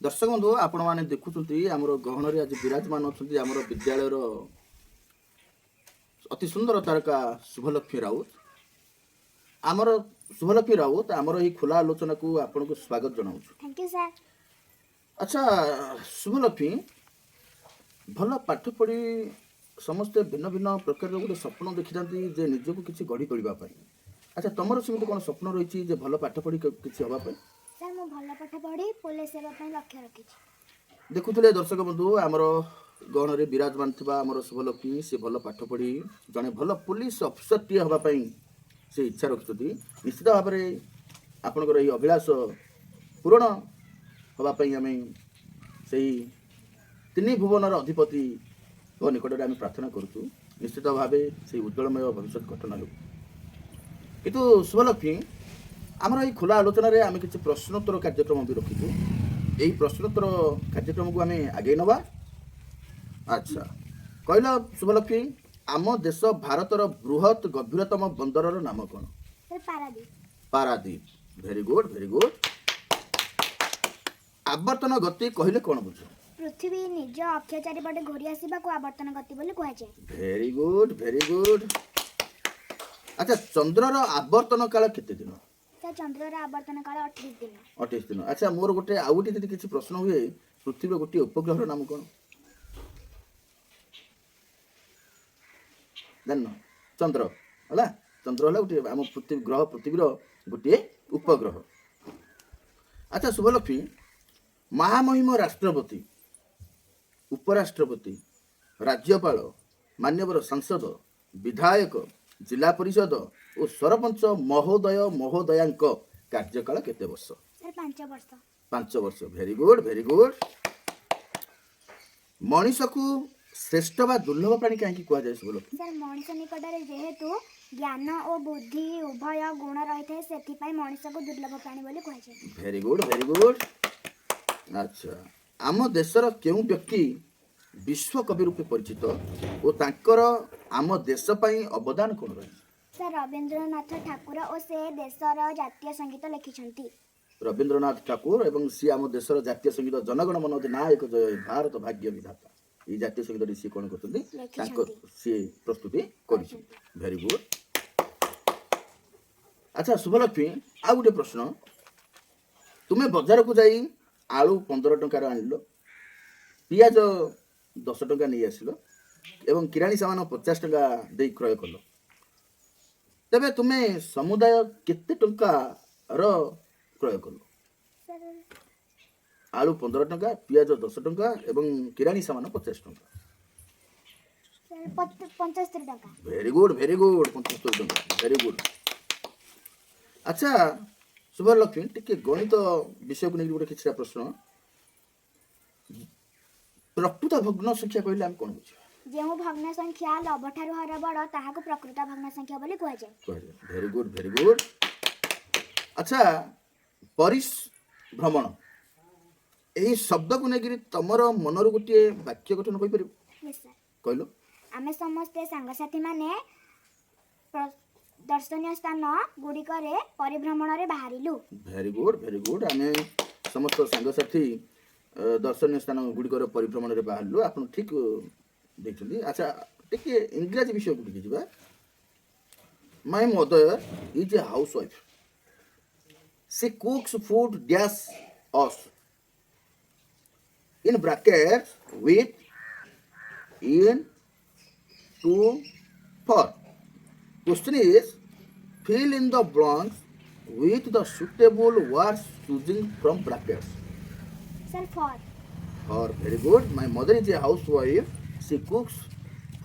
ଦର୍ଶକ ବନ୍ଧୁ, ଆପଣମାନେ ଦେଖୁଛନ୍ତି, ଆମର ଗହଣରେ ଆଜି ବିରାଜମାନ ଅଛନ୍ତି ଆମର ବିଦ୍ୟାଳୟର ଅତି ସୁନ୍ଦର ତାରକା ଶୁଭଲକ୍ଷ୍ମୀ ରାଉତ। ଆମର ଶୁଭଲକ୍ଷ୍ମୀ ରାଉତ, ଆମର ଏହି ଖୋଲା ଆଲୋଚନାକୁ ଆପଣଙ୍କୁ ସ୍ୱାଗତ ଜଣାଉଛୁ। Thank you sir. ଆଚ୍ଛା ଶୁଭଲକ୍ଷ୍ମୀ, ଭଲ ପାଠ ପଢ଼ି ସମସ୍ତେ ଭିନ୍ନ ଭିନ୍ନ ପ୍ରକାରର ଗୋଟେ ସ୍ୱପ୍ନ ଦେଖିଥାନ୍ତି ଯେ ନିଜକୁ କିଛି ଗଢ଼ି ତୋଳିବା ପାଇଁ। ଆଚ୍ଛା, ତମର ସେମିତି କ'ଣ ସ୍ୱପ୍ନ ରହିଛି ଯେ ଭଲ ପାଠ ପଢ଼ି କିଛି ହେବା ପାଇଁ? ସାର୍, ମୁଁ ଭଲ ପାଠ ପଢ଼ି ପୋଲିସ ହେବା ପାଇଁ ଲକ୍ଷ୍ୟ ରଖିଛି। ଦେଖୁଥିଲେ ଦର୍ଶକ ବନ୍ଧୁ, ଆମର ଗହଣରେ ବିରାଜମାନ ଥିବା ଆମର ଶୁଭଲକ୍ଷ୍ମୀ, ସେ ଭଲ ପାଠ ପଢ଼ି ଜଣେ ଭଲ ପୋଲିସ ଅଫିସରଟିଏ ହେବା ପାଇଁ ସେ ଇଚ୍ଛା ରଖିଛନ୍ତି। ନିଶ୍ଚିତ ଭାବରେ ଆପଣଙ୍କର ଏହି ଅଭିଳାଷ ପୂରଣ ହେବା ପାଇଁ ଆମେ ସେଇ ତିନି ଭୁବନର ଅଧିପତିଙ୍କ ନିକଟରେ ଆମେ ପ୍ରାର୍ଥନା କରୁଛୁ। ନିଶ୍ଚିତ ଭାବେ ସେଇ ଉଜ୍ଜଳମୟ ଭବିଷ୍ୟତ ଗଠନ ହେଉ। କିନ୍ତୁ ଶୁଭଲକ୍ଷ୍ମୀ, ଆମର ଏଇ ଖୋଲା ଆଲୋଚନାରେ ଆମେ କିଛି ପ୍ରଶ୍ନୋତ୍ତର କାର୍ଯ୍ୟକ୍ରମ ବି ରଖିଛୁ। ଏହି ପ୍ରଶ୍ନୋତ୍ତର କାର୍ଯ୍ୟକ୍ରମକୁ ଆମେ ଆଗେଇ ନେବା। ଆଚ୍ଛା କହିଲ ଶୁଭଲକ୍ଷ୍ମୀ, ଆମ ଦେଶ ଭାରତର ବୃହତ୍ ଗଭୀରତମ ବନ୍ଦରର ନାମ କ'ଣ? Sir, Paradip. Paradip. Very good, very good. ଆବର୍ତ୍ତନ ଗତି କହିଲେ କ'ଣ ବୁଝ? ପୃଥିବୀ ନିଜ ଅକ୍ଷ ଚାରିପଟେ ଘୂରି ଆସିବାକୁ ଆବର୍ତ୍ତନ ଗତି ବୋଲି କୁହାଯାଏ। Very good, very good. ଆଚ୍ଛା, ଚନ୍ଦ୍ରର ଆବର୍ତ୍ତନ କାଳ କେତେ ଦିନ? ସାର୍, ଚନ୍ଦ୍ରର ଆବର୍ତ୍ତନ କାଳ 28 ଦିନ। 28 ଦିନ। ଆଚ୍ଛା, ମୋର ଗୋଟେ ଆଉ ଗୋଟେ ଯଦି କିଛି ପ୍ରଶ୍ନ ହୁଏ, ପୃଥିବୀର ଗୋଟିଏ ଉପଗ୍ରହର ନାମ କ'ଣ ଜାଣିନ? ଚନ୍ଦ୍ର ହେଲା, ଚନ୍ଦ୍ର ହେଲା ଗୋଟିଏ ଆମ ପୃଥିବୀ ଗ୍ରହ, ପୃଥିବୀର ଗୋଟିଏ ଉପଗ୍ରହ। ଆଚ୍ଛା ଶୁଭଲକ୍ଷ୍ମୀ, ମହାମହିମ ରାଷ୍ଟ୍ରପତି, ଉପରାଷ୍ଟ୍ରପତି, ରାଜ୍ୟପାଳ, ମାନ୍ୟବର ସାଂସଦ, ବିଧାୟକ, ଜିଲ୍ଲା ପରିଷଦ ଓ ସରପଞ୍ଚ ମହୋଦୟ ମହୋଦୟାଙ୍କ କାର୍ଯ୍ୟକାଳ କେତେ ବର୍ଷ? ସାର୍, 5 ବର୍ଷ। 5 ବର୍ଷ। Very good, very good. ମଣିଷକୁ ଶ୍ରେଷ୍ଠ ବା ଦୁର୍ଲଭ ପ୍ରାଣୀ କାହିଁକି କୁହାଯାଏ ଶୁଭଲକ୍ଷ୍ମୀ? ସାର୍, ମଣିଷ ନିକଟରେ ଯେହେତୁ ଜ୍ଞାନ ଓ ବୁଦ୍ଧି ଉଭୟ ଗୁଣ ରହିଥାଏ, ସେଥିପାଇଁ ମଣିଷକୁ ଦୁର୍ଲଭ ପ୍ରାଣୀ ବୋଲି କୁହାଯାଏ। Very good, very good. ଆଚ୍ଛା, ଆମ ଦେଶର କେଉଁ ବ୍ୟକ୍ତି ବିଶ୍ୱକବି ରୂପେ ପରିଚିତ ଓ ତାଙ୍କର ଆମ ଦେଶ ପାଇଁ ଅବଦାନ କ'ଣ ରହିଛି? ସାର୍, ରବୀନ୍ଦ୍ରନାଥ ଠାକୁର ଓ ସେ ଦେଶର ଜାତୀୟ ସଙ୍ଗୀତ ଲେଖିଛନ୍ତି। ରବୀନ୍ଦ୍ରନାଥ ଠାକୁର ଏବଂ ସିଏ ଆମ ଦେଶର ଜାତୀୟ ସଙ୍ଗୀତ ଜନଗଣ ମନ ଅଧିନାୟକ ଜୟ ହେ ଭାରତ ଭାଗ୍ୟ ବିଧାତା, ଏଇ ଜାତୀୟ ସଙ୍ଗୀତଟି ସିଏ କ'ଣ କରୁଛନ୍ତି? ତାଙ୍କ ଲେଖିଛନ୍ତି। ସିଏ ପ୍ରସ୍ତୁତି କରିଛନ୍ତି। Very good. ଆଚ୍ଛା ଶୁଭଲକ୍ଷ୍ମୀ, ଆଉ ଗୋଟେ ପ୍ରଶ୍ନ। ତୁମେ ବଜାରକୁ ଯାଇ ଆଳୁ 15 ଟଙ୍କାର ଆଣିଲ, ପିଆଜ 10 ଟଙ୍କା ନେଇ ଆସିଲ ଏବଂ କିରାଣୀ ସାମାନ 50 ଟଙ୍କା ଦେଇ କ୍ରୟ କଲ। ତେବେ ତୁମେ ସମୁଦାୟ କେତେ ଟଙ୍କାର କ୍ରୟ କଲ? ସାର୍, ଆଳୁ 15 ଟଙ୍କା, ପିଆଜ 10 ଟଙ୍କା ଏବଂ କିରାଣୀ ସାମାନ 50 ଟଙ୍କା। ସାର୍, 75 ଟଙ୍କା। Very good, very good. 75 ଟଙ୍କା। Very good. ଆଚ୍ଛା ଶୁଭଲକ୍ଷ୍ମୀ, ଟିକେ ଗଣିତ ବିଷୟକୁ ନେଇକି ଗୋଟେ କିଛିଟା ପ୍ରଶ୍ନ। ପ୍ରକୃତ ଭଗ୍ନ ସଂଖ୍ୟା କହିଲେ ଆମେ କ'ଣ ବୁଝିବା? ଯେଉଁ ଭଗ୍ନ ସଂଖ୍ୟା ଲବଠାରୁ ହର ବଡ଼, ତାହାକୁ ପ୍ରକୃତ ଭଗ୍ନ ସଂଖ୍ୟା ବୋଲି କୁହାଯାଏ। କୁହାଯାଏ। Very good, very good. ଆଚ୍ଛା, ପରିଭ୍ରମଣ ଏହି ଶବ୍ଦକୁ ନେଇକରି ତମର ମନରୁ ଗୋଟିଏ ବାକ୍ୟ ଗଠନ କହିପାରିବ? Yes sir. କହିଲ। ଆମେ ସମସ୍ତେ ସାଙ୍ଗସାଥିମାନେ ଦର୍ଶନୀୟ ସ୍ଥାନ ଗୁଡ଼ିକରେ ପରିଭ୍ରମଣରେ ବାହାରିଲୁ। Very good, very good. ଆମେ ସମସ୍ତ ସାଙ୍ଗସାଥି ଦର୍ଶନୀୟ ସ୍ଥାନ ଗୁଡ଼ିକର ପରିଭ୍ରମଣରେ ବାହାରିଲୁ। ଆପଣ ଠିକ୍ ଦେଇଛନ୍ତି। ଆଚ୍ଛା, ଟିକେ ଇଂରାଜୀ ବିଷୟକୁ ଟିକେ ଯିବା। My mother is a housewife. She cooks food dash us, in brackets with, in, to, for. Question is, fill in the blanks with the suitable words choosing from brackets. Sir, for. For. Very good. My mother is a housewife. She cooks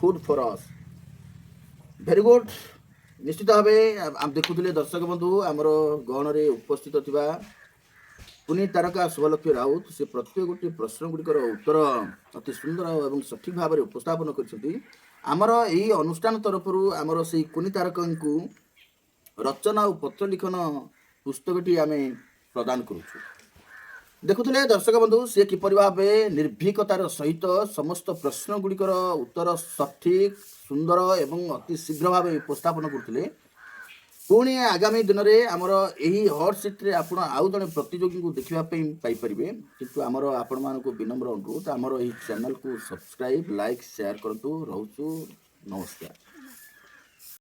food for us. Very good. ନିଶ୍ଚିତ ଭାବେ ଆମେ ଦେଖୁଥିଲେ ଦର୍ଶକ ବନ୍ଧୁ, ଆମର ଗହଣରେ ଉପସ୍ଥିତ ଥିବା ପୁନି ତାରକା ଶୁଭଲକ୍ଷ୍ମୀ ରାଉତ, ସେ ପ୍ରତ୍ୟେକ ଗୋଟିଏ ପ୍ରଶ୍ନ ଗୁଡ଼ିକର ଉତ୍ତର ଅତି ସୁନ୍ଦର ଏବଂ ସଠିକ୍ ଭାବରେ ଉପସ୍ଥାପନ କରିଛନ୍ତି। ଆମର ଏହି ଅନୁଷ୍ଠାନ ତରଫରୁ ଆମର ସେଇ କୁନି ତାରକାଙ୍କୁ ରଚନା ଓ ପତ୍ର ଲିଖନ ପୁସ୍ତକଟି ଆମେ ପ୍ରଦାନ କରୁଛୁ। ଦେଖୁଥିଲେ ଦର୍ଶକ ବନ୍ଧୁ, ସେ କିପରି ଭାବେ ନିର୍ଭୀକତାର ସହିତ ସମସ୍ତ ପ୍ରଶ୍ନ ଗୁଡ଼ିକର ଉତ୍ତର ସଠିକ୍, ସୁନ୍ଦର ଏବଂ ଅତି ଶୀଘ୍ର ଭାବେ ଉପସ୍ଥାପନ କରୁଥିଲେ। ପୁଣି ପୁଣି ଆଗାମୀ ଦିନରେ ଆମର ଏହି ହଟ୍ ସିଟ୍ରେ ଆପଣ ଆଉ ଜଣେ ପ୍ରତିଯୋଗୀଙ୍କୁ ଦେଖିବା ପାଇଁ ପାଇପାରିବେ। କିନ୍ତୁ ଆମର ଆପଣମାନଙ୍କୁ ବିନମ୍ର ଅନୁରୋଧ, ଆମର ଏହି ଚ୍ୟାନେଲକୁ ସବସ୍କ୍ରାଇବ୍, ଲାଇକ୍, ସେୟାର କରନ୍ତୁ। ରହୁଛୁ, ନମସ୍କାର।